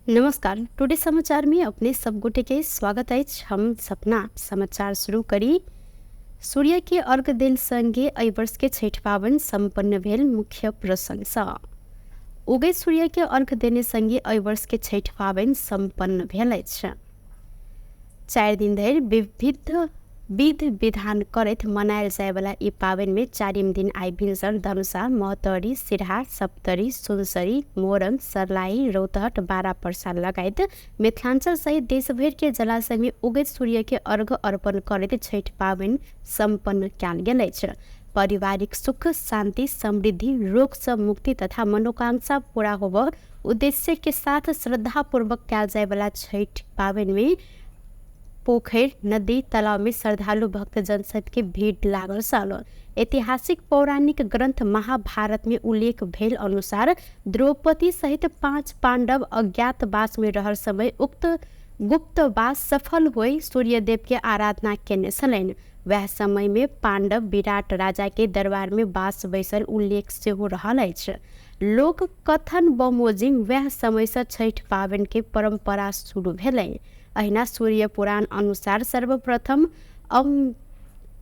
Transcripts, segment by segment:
नमस्कार, टुडे समाचार में अपने सब गोटे के स्वागत अछि। हम सपना समाचार शुरू करी। सूर्य के अर्घ देल संगे एहि वर्ष के छठि पाबनि सम्पन्न भेल। मुख्य प्रसंग उगैत सूर्य के अर्घ देने संगे एहि वर्ष के छठि पाबनि सम्पन्न भेल अछि। 4 दिन धरि विविध विध विधान करैत मनायल जायवला ई पाबनिमे चारिम दिन आइ भिनसर धनुषा, महोत्तरी, सिरहा, सप्तरी, सुनसरी, मोरङ, सर्लाही, रौतहट, बारा पर्सा लगायत मिथिलाञ्चल सहित देशभरिके जलाशयमे उगैत सूर्यके अर्घ अर्पण करैत छठि पाबनि सम्पन्न कयल गेल अछि। पारिवारिक सुख, शान्ति, समृद्धि, रोगसँ मुक्ति तथा मनोकांक्षा पूरा होबऽ उद्देश्यके साथ श्रद्धापूर्वक कयल जायवला छठि पाबनिमे पोखरि, नदी, तालाब में श्रद्धालु भक्तजन सबके भीड़ लागल छल। ऐतिहासिक पौराणिक ग्रंथ महाभारत में उल्लेख भेल अनुसार द्रौपदी सहित 5 पांडव अज्ञातवास में रहल समय उक्त गुप्तवास सफल होई सूर्यदेव के आराधना केने छलनि। वएह समय में पांडव विराट राजा के दरबार में बास बैसल उल्लेख सेहो रहल अछि। लोक कथन बमोजिम वएह समय से छठि पाबनि के परंपरा शुरू भेलै। अहिना सूर्य पुराण अनुसार सर्वप्रथम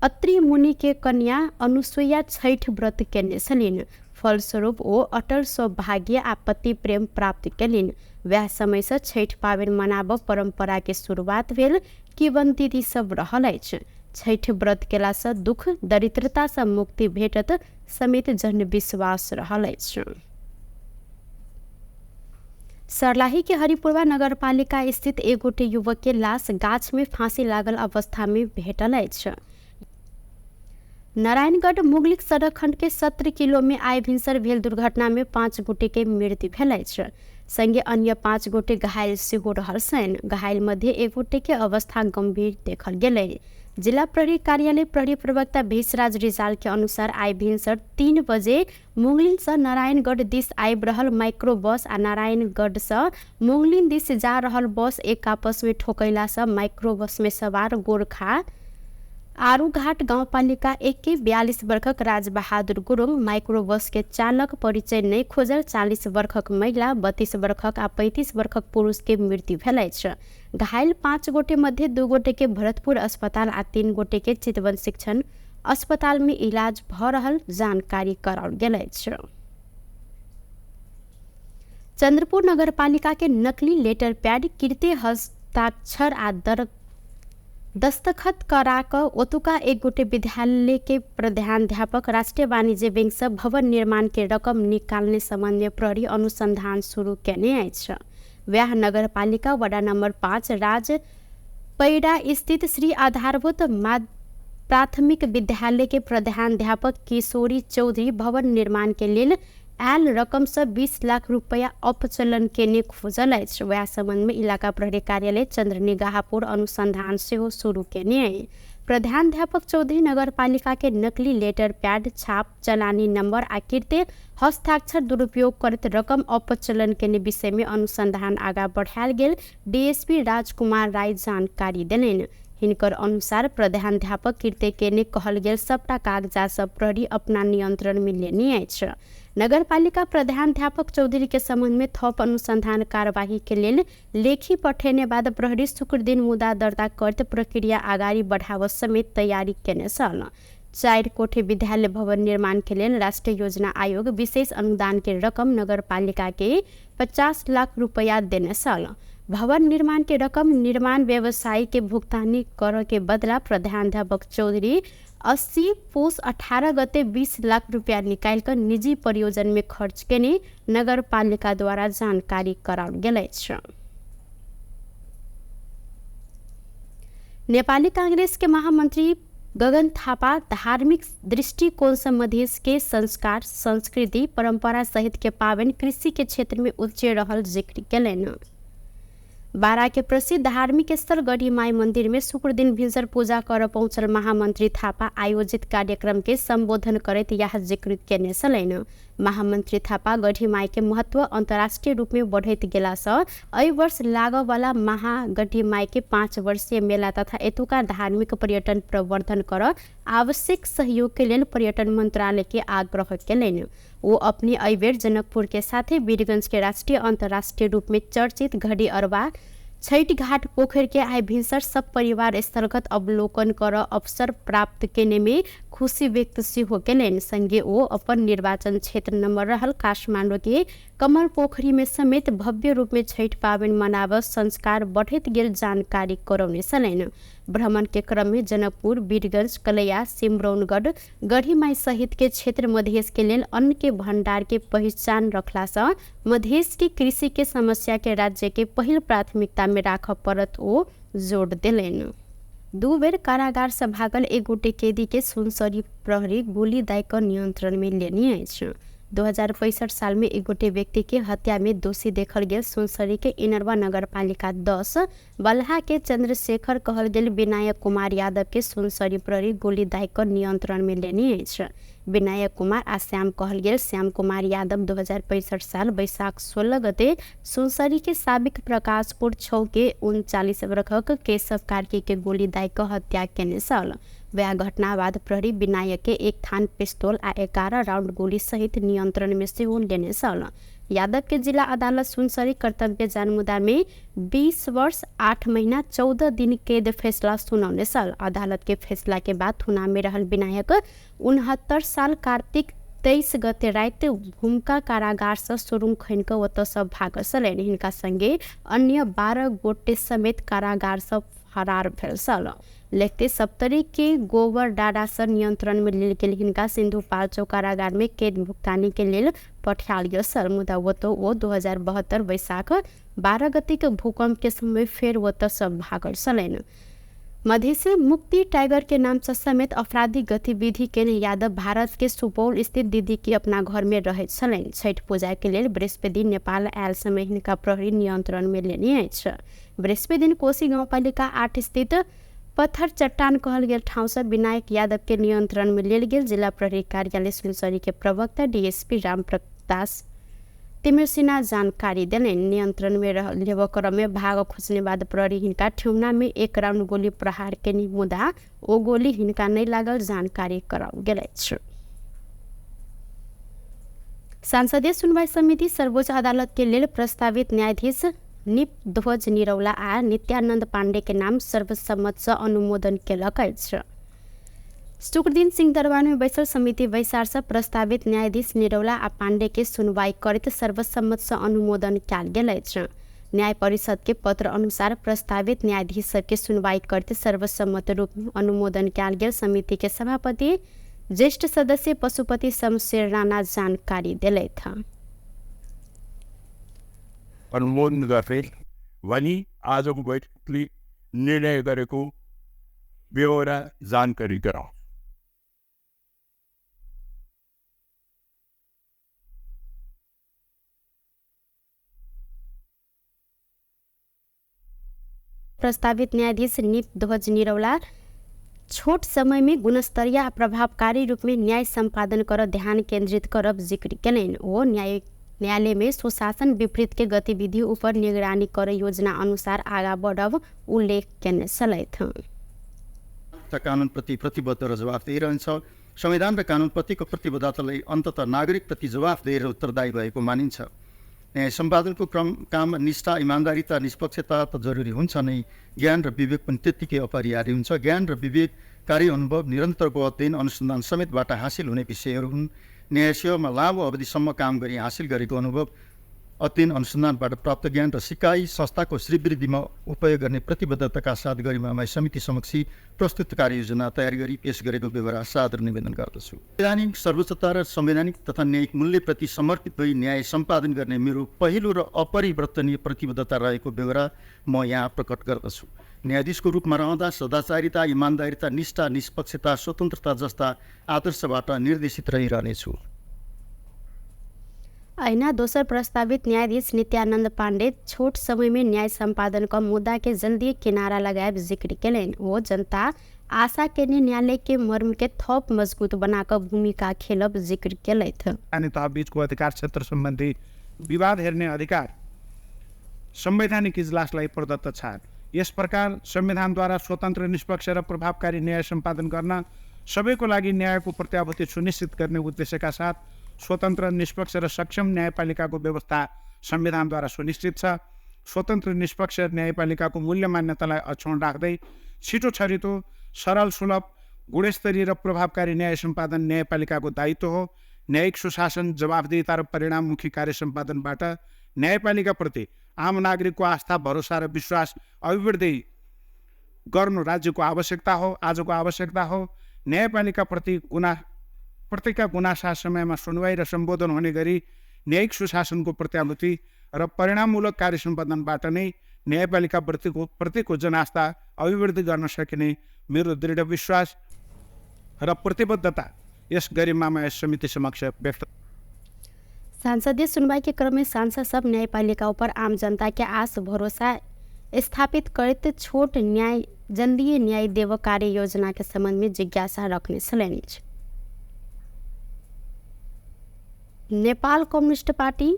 अत्रि मुनि के कन्या अनुसुईया छठि व्रत केने छलनि। फलस्वरूप ओ अटल सौभाग्य आ पति प्रेम प्राप्त केलनि। वएह समय से छठि पाबनि मनाबऽ परंपरा के शुरुआत भेल किंवदंती सब रहल अछि। छठि व्रत केलासँ दुख दरिद्रता से मुक्ति भेटत समेत जनविश्वास रहल अछि। सर्लाही के हरिपुरवा नगरपालिका स्थित एक गोटे युवक के लाश गाछ में फांसी लागल अवस्था में भेटल अछि। नारायणगढ़ मुगलिक सड़क खंड के 17 किलो में आइ भिनसर भेल दुर्घटना में 5 गोटे के मृत्यु भेल अछि। संगे अन्य 5 गोटे घायल सेहो रहल छनि। घायल मध्ये एक गोटे के अवस्था गंभीर देखल गेलै। जिला प्रहरी कार्यालय प्रहरी प्रवक्ता भेषराज रिजाल के अनुसार आइ भिनसर 3 बजे मुंगलिन से नारायणगढ़ दिस आबि रहल माइक्रो बस आ नारायणगढ़ से मुंगलिन दिस जा रहल बस एक आपस में ठोकैला से माइक्रो बस में सवार गोरखा आरूघाट गाउँपालिका 1 के 42 वर्षक राजबहादुर गुरुङ, माइक्रो बस के चालक परिचय नहि खोजल 40 वर्षक महिला, 32 वर्षक आ 35 वर्षक पुरुष के मृत्यु भेल अछि। घायल 5 गोटे मध्ये 2 गोटे के भरतपुर अस्पताल आ 3 गोटे के चितवन शिक्षण अस्पताल में इलाज भ रहल जानकारी कराओल गेल अछि। चंद्रपुर नगरपालिका के नकली लेटर पैड कृत्य हस्ताक्षर आ दर दस्तखत करा कऽ ओतुका एक गोटे विद्यालय के प्रधानाध्यापक राष्ट्रीय वाणिज्य बैंक से भवन निर्माण के रकम निकालने संबंध में प्रहरी अनुसंधान शुरू केने अछि। वएह नगरपालिका वडा नंबर 5 राज पैडा स्थित श्री आधारभूत प्राथमिक विद्यालय के प्रधानाध्यापक किशोरी चौधरी भवन निर्माण के लेल आयल रकम से 20 लाख रुपया अपचलन केने खोजल अछि। वएह संबंध में इलाका प्रहरी कार्यालय चंद्रनिगाहपुर अनुसंधान सेहो शुरू केने अछि। प्रधानाध्यापक चौधरी नगरपालिका के नकली लेटर पैड छाप चलानी नंबर आ कृत्य हस्ताक्षर दुरुपयोग करैत रकम अपचलन केने विषय में अनुसंधान आगा बढ़ायल गेल डीएसपी राजकुमार राय जानकारी देलनि। हिनकर अनुसार प्रधानाध्यापक कृत्य केने कहल गेल सबटा कागजात सब प्रहरी अपना नियंत्रण में लेने अछि। नगरपालिका प्रधानाध्यापक चौधरी के संबंध में थप अनुसंधान कार्यवाही के लेल लेखी पठेने बाद प्रहरी शुक्र दिन मुद्दा दर्ता करते प्रक्रिया अगाडि बढ़ाव समेत तैयारी केने छल। 4 कोठे विद्यालय भवन निर्माण के लेल राष्ट्रीय योजना आयोग विशेष अनुदान के रकम नगरपालिका के 50 लाख रुपया देने छल। भवन निर्माण के रकम निर्माण व्यवसायी के भुगतानी कर के बदला प्रधानाध्यापक चौधरी 80 पुस 18 गते 20 लाख रुपया निकालि कऽ निजी परियोजन में खर्च केने नगरपालिका द्वारा जानकारी कराओल गेल अछि। नेपाली कांग्रेस के महामंत्री गगन थापा धार्मिक दृष्टिकोण से मधेश के संस्कार, संस्कृति, परंपरा सहित के पाबनि कृषि के क्षेत्र में उच्च रहल जिक्र केलनि। बारा के प्रसिद्ध धार्मिक स्थल गढ़ीमाई मंदिर में शुक्र दिन भिनसर पूजा कर पहुंचल महामंत्री थापा आयोजित कार्यक्रम के संबोधन करैत यह जिक्र केने छलनि। महामंत्री थापा गढ़ीमाई के महत्व अंतर्राष्ट्रीय रूप में बढ़ैत गेला सँ एहि वर्ष लागऽवला महागढ़ीमाई के 5 वर्षीय मेला तथा एतुका धार्मिक पर्यटन प्रवर्धन कर आवश्यक सहयोग के लेल पर्यटन मंत्रालय के आग्रह केलनि। ओ अपने एहिबेर जनकपुर के साथे वीरगंज के राष्ट्रीय अंतर्राष्ट्रीय रूप में चर्चित घड़ी अरवा छठ घाट पोखर के आइ भिनसर सब परिवार स्थलगत अवलोकन कर अवसर प्राप्त केने में खुशी व्यक्त सेहो केलनि। संगे ओ अपन निर्वाचन क्षेत्र नंबर रहल काठमाडौँ के कमल पोखरी में समेत भव्य रूप में छठ पाबनि मनाब संस्कार बढ़ैत गेल जानकारी करौने छलनि। भ्रमण के क्रम में जनकपुर, वीरगंज, कलैया, सिमरौनगढ़, गढ़ीमाई सहित के क्षेत्र मधेश के लेल अन्न के भंडार के पहिचान रखला से मधेश के कृषि के समस्या के राज्य के पहिल प्राथमिकता में राखऽ पड़त ओ जोड़ देलनि। 2 बेर कारागार से भागल एक गोटे कैदी के सुनसरी प्रहरी गोली दाय कऽ नियंत्रण में लेने अछि। 2065 साल में एक गोटे व्यक्ति के हत्या में दोषी देखल गेल सुनसरी के इनरवा नगरपालिका 10 बलहा के चंद्रशेखर कहल गेल विनायक कुमार यादव के सुनसरी प्रहरी गोली दाय कऽ नियंत्रण में लेने अछि। विनायक कुमार आ श्याम कहल गेल श्याम कुमार यादव 2065 साल वैशाख 16 गते सुनसरी के साबिक प्रकाशपुर 6 के 39 वर्षक केशव कार्की के गोली दाय कऽ हत्या केने छल। वह घटना बाद प्रहरी विनायक के 1 थान पिस्तौल आ 11 राउंड गोली सहित नियंत्रण में सेहो लेने छल। यादव के जिला अदालत सुनसरी कर्तव्य जानमुदा में 20 वर्ष 8 महीना 14 दिन कैद फैसला सुनौने छल। अदालत के फैसला के बाद थुना में रहल विनायक 69 साल कार्तिक 23 गते राति भूमिका कारागार से सुरुङ खनि कऽ ओतऽ से भागल छलनि। हिनका संगे अन्य 12 गोटे समेत कारागार से फरार भेल छल। लेखते सप्तरी के गोबर डाडा से नियंत्रण में लेल गेल हिनका सिन्धुपाल्चोक कारागार में कैद भुगतानी के लेल पठायल गेल छल। मुदा ओतऽ ओ 2072 वैशाख 12 गते के भूकंप के समय फेर ओतऽ से भागल छलनि। मधेश मुक्ति टाइगर के नाम से समेत आपराधिक गतिविधि के यादव भारत के सुपौल स्थित दीदी के अपना घर में रहैत छलनि। छठ पूजा के लेल बृहस्पति दिन नेपाल आयल समय हिनका प्रहरी नियंत्रण में लेने अछि। बृहस्पति दिन कोशी गाउँपालिका 8 स्थित पत्थर चट्टान कहल गेल ठाउँ से विनायक यादव के नियंत्रण में लेल गेल जिला प्रहरी कार्यालय सुनसरी के प्रवक्ता डीएसपी रामप्रकाश तिमिर जानकारी देलनि। नियंत्रण में लेबऽ क्रम में भाग खोजने बाद प्रहरी हिनका ठेहुना में 1 राउंड गोली प्रहार केनी, मुदा ओ गोली हिनका नहीं लागल जानकारी कराओल गेल अछि। संसदीय सुनवाई समिति सर्वोच्च अदालत के लेल प्रस्तावित न्यायाधीश निप ध्वज निरौला आ नित्यानंद पांडे के नाम सर्वसम्मत से अनुमोदन केलक अछि। शुक्रदिन सिंहदरबार में बैसल समिति बैसार से प्रस्तावित न्यायाधीश निरौला आ पांडे के सुनवाई करैत सर्वसम्मत से अनुमोदन कयल गेल अछि। न्याय परिषद के पत्र अनुसार प्रस्तावित न्यायाधीश सबके सुनवाई करैत सर्वसम्मत रूप में अनुमोदन कयल गेल समिति के सभापति ज्येष्ठ सदस्य पशुपति शमशेर राणा जानकारी देलथि। अनुमोदन गर्दै भनी आजको बैठकले निर्णय गरेको बेहोरा जानकारी गराउँ। प्रस्तावित न्यायाधीश निप ध्वज निरौला छोट समय में गुणस्तरीय आ प्रभावकारी रूप में न्याय सम्पादन कर ध्यान केंद्रित करब जिक्र केलनि। ओ न्यायालय में सुशासन विपरीत के गतिविधि ऊपर निगरानी कर योजना अनुसार आगा बढ़ब उल्लेख केने छलथि। कानुनप्रति प्रतिबद्ध र जवाफदेही रहन्छ। संविधान र कानुनप्रतिको प्रतिबद्धतालाई अन्ततः नागरिकप्रति जवाफदेही र उत्तरदायी भएको मानिन्छ। न्याय सम्पादनको क्रम काम निष्ठा, इमान्दारिता, निष्पक्षता त जरुरी हुन्छ नै, ज्ञान र विवेक पनि त्यत्तिकै अपरिहार्य हुन्छ। ज्ञान र विवेक कार्य अनुभव, निरन्तरको अध्ययन अनुसन्धान समेतबाट हासिल हुने विषयहरू हुन्। न्याय सेवामा लामो अवधिसम्म काम गरी हासिल गरेको अनुभव, अध्ययन अनुसन्धानबाट प्राप्त ज्ञान र सिकाइ संस्थाको श्रीवृद्धिमा उपयोग गर्ने प्रतिबद्धताका साथ गरिमामय समिति समक्ष प्रस्तुत कार्ययोजना तयार गरी पेश गरेको बेहोरा सादर निवेदन गर्दछु। संवैधानिक सर्वोच्चता र संवैधानिक तथा न्यायिक मूल्यप्रति समर्पित भई न्याय सम्पादन गर्ने मेरो पहिलो र अपरिवर्तनीय प्रतिबद्धता रहेको बेहोरा म यहाँ प्रकट गर्दछु। न्यायाधीशको रूपमा रहँदा सदाचारिता, इमान्दारिता, निष्ठा, निष्पक्षता, स्वतन्त्रता जस्ता आदर्शबाट निर्देशित रहिरहनेछु। अहिना दोसर प्रस्तावित न्यायाधीश नित्यानंद पांडे छोट समय में न्याय सम्पादन क मुद्दा के जल्दी किनारा लगायब जिक्र केलनि। ओ जनता आशा केने न्यायालय के मर्म के थप मजबूत बनाकर भूमिका खेलब जिक्र केलथि। स्थानीय तह बीचको अधिकार क्षेत्र सम्बन्धी विवाद हेर्ने अधिकार संवैधानिक इजलासलाई प्रदत्त छ। यस प्रकार संविधानद्वारा स्वतन्त्र, निष्पक्ष र प्रभावकारी न्याय सम्पादन गर्न सबैको लागि न्यायको प्रत्याभूति सुनिश्चित गर्ने उद्देश्यका साथ स्वतन्त्र, निष्पक्ष र सक्षम न्यायपालिकाको व्यवस्था संविधानद्वारा सुनिश्चित छ। स्वतन्त्र निष्पक्ष न्यायपालिकाको मूल्य मान्यतालाई अक्षुण्ण राख्दै छिटो छरितो, सरल, सुलभ, गुणस्तरीय र प्रभावकारी न्याय सम्पादन न्यायपालिकाको दायित्व हो। न्यायिक सुशासन, जवाफदेहिता र परिणाममुखी कार्य सम्पादनबाट न्यायपालिकाप्रति आम नागरिकको आस्था, भरोसा र विश्वास अभिवृद्धि गर्नु राज्यको आवश्यकता हो, आजको आवश्यकता हो। न्यायपालिकाप्रति प्रतिका गुनासा समयमा सुनवाई र सम्बोधन हुने गरी न्यायिक सुशासनको प्रत्याभूति र परिणाममूलक कार्य सम्पादनबाट नै न्यायपालिका प्रतिको जनास्था अभिवृद्धि गर्न सकिने मेरो दृढ विश्वास र प्रतिबद्धता यस गरिमामा यस समिति समक्ष व्यक्त। संसदीय सुनवाई के क्रम में सांसद सब न्यायपालिका ऊपर आम जनता के आस भरोसा स्थापित करते छोट न्याय जल्दी न्याय देव कार्य योजना के संबंध में जिज्ञासा रखने छलनि। नेपाल कम्युनिस्ट पार्टी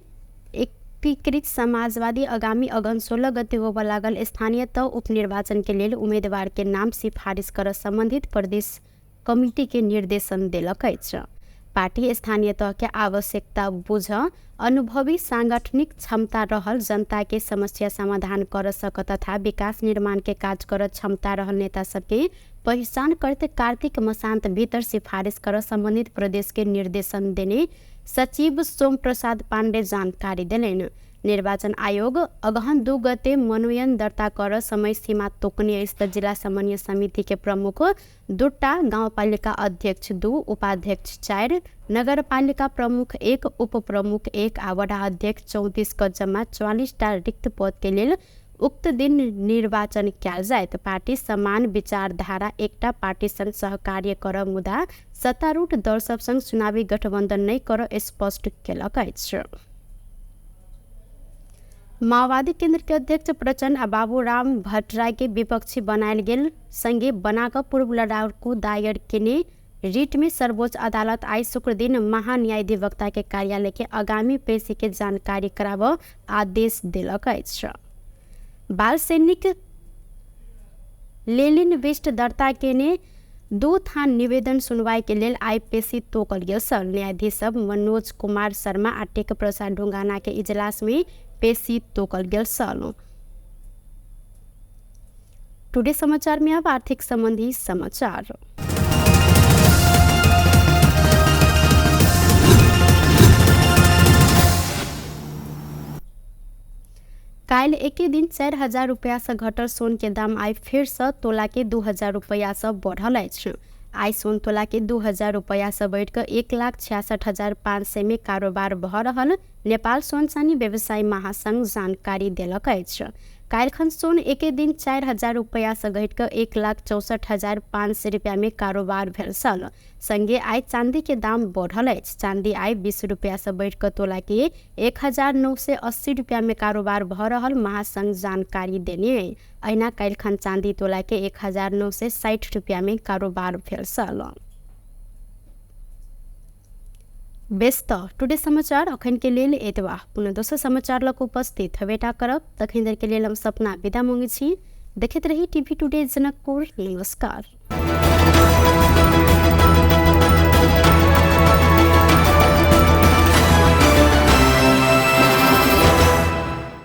एकीकृत समाजवादी आगामी अगहन 16 गते होबय लागल स्थानीय तह उपनिर्वाचन के लेल उम्मीदवार के नाम सिफारिश कर संबंधित प्रदेश कमिटी के निर्देशन देलक अछि। पार्टी स्थानीय तह के आवश्यकता बुझ अनुभवी सांगठनिक क्षमता रहल जनता के समस्या समाधान कर सक तथा विकास निर्माण के काज कर क्षमता रहल नेता सबके पहिचान करते कार्तिक मसान्त भीतर सिफारिश कर संबंधित प्रदेश के निर्देशन देने सचिव सोम प्रसाद पाण्डे जानकारी देलनि। निर्वाचन आयोग अगहन 2 गते मनोनयन दर्ता कर समय सीमा तोकने अछि। जिला समन्वय समिति के प्रमुख 2 गाउँपालिका अध्यक्ष 2, उपाध्यक्ष 4, नगरपालिका प्रमुख 1, उपप्रमुख 1 आ वडा अध्यक्ष 34 क जम्मा 44 टा रिक्त पद के लेल उक्त दिन निर्वाचन कयल जायत। पार्टी समान विचारधारा एकटा पार्टी संग सहकार्य कर मुदा सत्तारूढ़ दल सब संग चुनावी गठबंधन नहि कर स्पष्ट केलक अछि। माओवादी केंद्र के अध्यक्ष प्रचण्ड आ बाबूराम भट्टराई के विपक्षी बनायल गेल संगे बनाकर पूर्व लड़ाकू दायर केने रिट में सर्वोच्च अदालत आई शुक्रदिन महान्यायाधिवक्ता के कार्यालय के आगामी पेशी के जानकारी कराब आदेश देलक अछि। बाल सैनिक लेलिन विष्ट दर्ता केने 2 थान निवेदन सुनवाई के लेल आई पेशी तोकल गेल छल। न्यायाधीश सब मनोज कुमार शर्मा आ टेक प्रसाद ढुंगाना के इजलास में पेशी तोकल गेल छल। टुडे समाचार में अब आर्थिक संबंधी समाचार। काल्हि एके दिन 4000 रुपया से घटल सोन के दाम आई फेर से तोला के 2000 रुपया से बढ़ल अछि। आई सोन तोला के 2000 रुपया से बढ़िकऽ 1,66,500 में कारोबार भऽ रहल नेपाल सोन चानी व्यवसायी महासंघ जानकारी देलक अछि। काल्हिखन सोन एके दिन 4000 रुपया से घटिकऽ 1,64,500 रुपया में कारोबार भेल छल। संगे आई चांदी के दाम बढ़ल अछि। चांदी आई 20 रुपया से बढ़िकऽ तोला के 1,980 रुपया में कारोबार भऽ रहल महासंघ जानकारी देने। अहिना काल्हिखन चांदी तोला के 1,960 रुपया में कारोबार भेल छल। बेस त टुडे समाचार अखन के लेल एतबा। पुनः दोसर समाचार लग उपस्थित हवेटा करब। तखन देर के लेल हम सपना विदा मांगै छी। देखैत रही टीवी टुडे जनकपुर। नमस्कार।